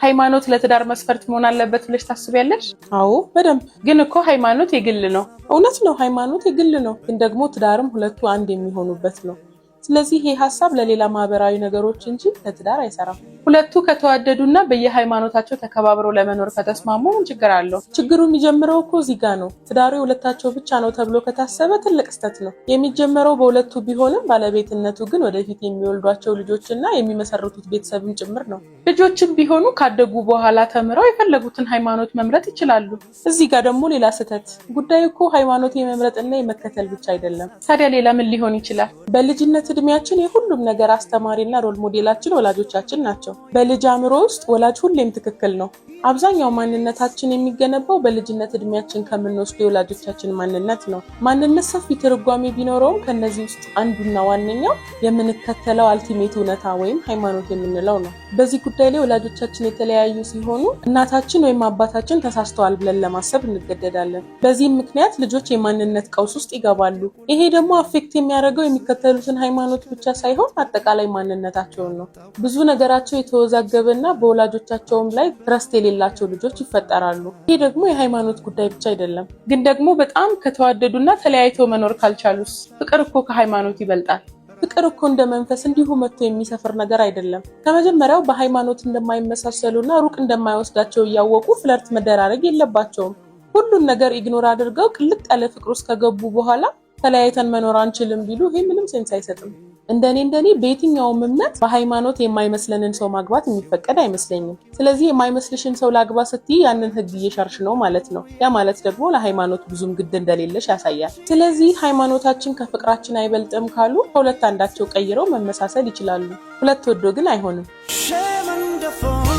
ሃይማኖት ለትዳር መስፈርት መሆን አለበት ብለሽ ታስቢያለሽ? አዎ፣ በደንብ። ግን እኮ ሃይማኖት የግል ነው። እውነት ነው፣ ሃይማኖት የግል ነው። ግን ደግሞ ትዳርም ሁለቱ አንድ የሚሆኑበት ነው። ስለዚህ ይሄ ሀሳብ ለሌላ ማህበራዊ ነገሮች እንጂ ለትዳር አይሰራም። ሁለቱ ከተዋደዱና በየሃይማኖታቸው ተከባብረው ለመኖር ከተስማሙ ምን ችግር አለው? ችግሩ የሚጀምረው እኮ እዚህ ጋ ነው። ትዳሩ የሁለታቸው ብቻ ነው ተብሎ ከታሰበ ትልቅ ስህተት ነው። የሚጀመረው በሁለቱ ቢሆንም ባለቤትነቱ ግን ወደፊት የሚወልዷቸው ልጆችና የሚመሰርቱት ቤተሰብም ጭምር ነው። ልጆችም ቢሆኑ ካደጉ በኋላ ተምረው የፈለጉትን ሃይማኖት መምረጥ ይችላሉ። እዚህ ጋር ደግሞ ሌላ ስህተት። ጉዳዩ እኮ ሃይማኖት የመምረጥና የመከተል ብቻ አይደለም። ታዲያ ሌላ ምን ሊሆን ይችላል? በልጅነት እድሜያችን የሁሉም ነገር አስተማሪና role model ኣችን ወላጆቻችን ናቸው። በልጅ አእምሮ ውስጥ ወላጅ ሁሌም ትክክል ነው። አብዛኛው ማንነታችን የሚገነባው በልጅነት እድሜያችን ከምንወስደው የወላጆቻችን ማንነት ነው። ማንነት ሰፊ ትርጓሜ ቢኖረውም ከነዚህ ውስጥ አንዱና ዋነኛው የምንከተለው ultimate እውነታ ወይም ሃይማኖት የምንለው ነው። በዚህ ጉዳይ ላይ ወላጆቻችን የተለያዩ ሲሆኑ እናታችን ወይም አባታችን ተሳስተዋል ብለን ለማሰብ እንገደዳለን። በዚህም ምክንያት ልጆች የማንነት ቀውስ ውስጥ ይገባሉ። ይሄ ደግሞ affect የሚያደርገው የሚከተሉትን ሃይማኖት ብቻ ሳይሆን አጠቃላይ ማንነታቸውን ነው። ብዙ ነገራቸው የተወዛገበና በወላጆቻቸውም ላይ trust የሌላቸው ልጆች ይፈጠራሉ። ይሄ ደግሞ የሃይማኖት ጉዳይ ብቻ አይደለም። ግን ደግሞ በጣም ከተዋደዱና ተለያይተው መኖር ካልቻሉስ? ፍቅር እኮ ከሃይማኖት ይበልጣል። ፍቅር እኮ እንደ መንፈስ እንዲሁ መጥቶ የሚሰፍር ነገር አይደለም። ከመጀመሪያው በሃይማኖት እንደማይመሳሰሉና ሩቅ እንደማይወስዳቸው እያወቁ flirt መደራረግ የለባቸውም። ሁሉን ነገር ignore አድርገው ቅልጥ ያለ ፍቅር ውስጥ ከገቡ በኋላ ተለያይተን መኖር አንችልም ቢሉ ይሄ ምንም sense አይሰጥም። እንደኔ እንደኔ በየትኛውም እምነት በሃይማኖት የማይመስለንን ሰው ማግባት የሚፈቀድ አይመስለኝም። ስለዚህ የማይመስልሽን ሰው ላግባ ስትይ ያንን ህግ እየሻርሽ ነው ማለት ነው። ያ ማለት ደግሞ ለሃይማኖት ብዙም ግድ እንደሌለሽ ያሳያል። ስለዚህ ሃይማኖታችን ከፍቅራችን አይበልጥም ካሉ ከሁለት አንዳቸው ቀይረው መመሳሰል ይችላሉ። ሁለት ወዶ ግን አይሆንም። Shame and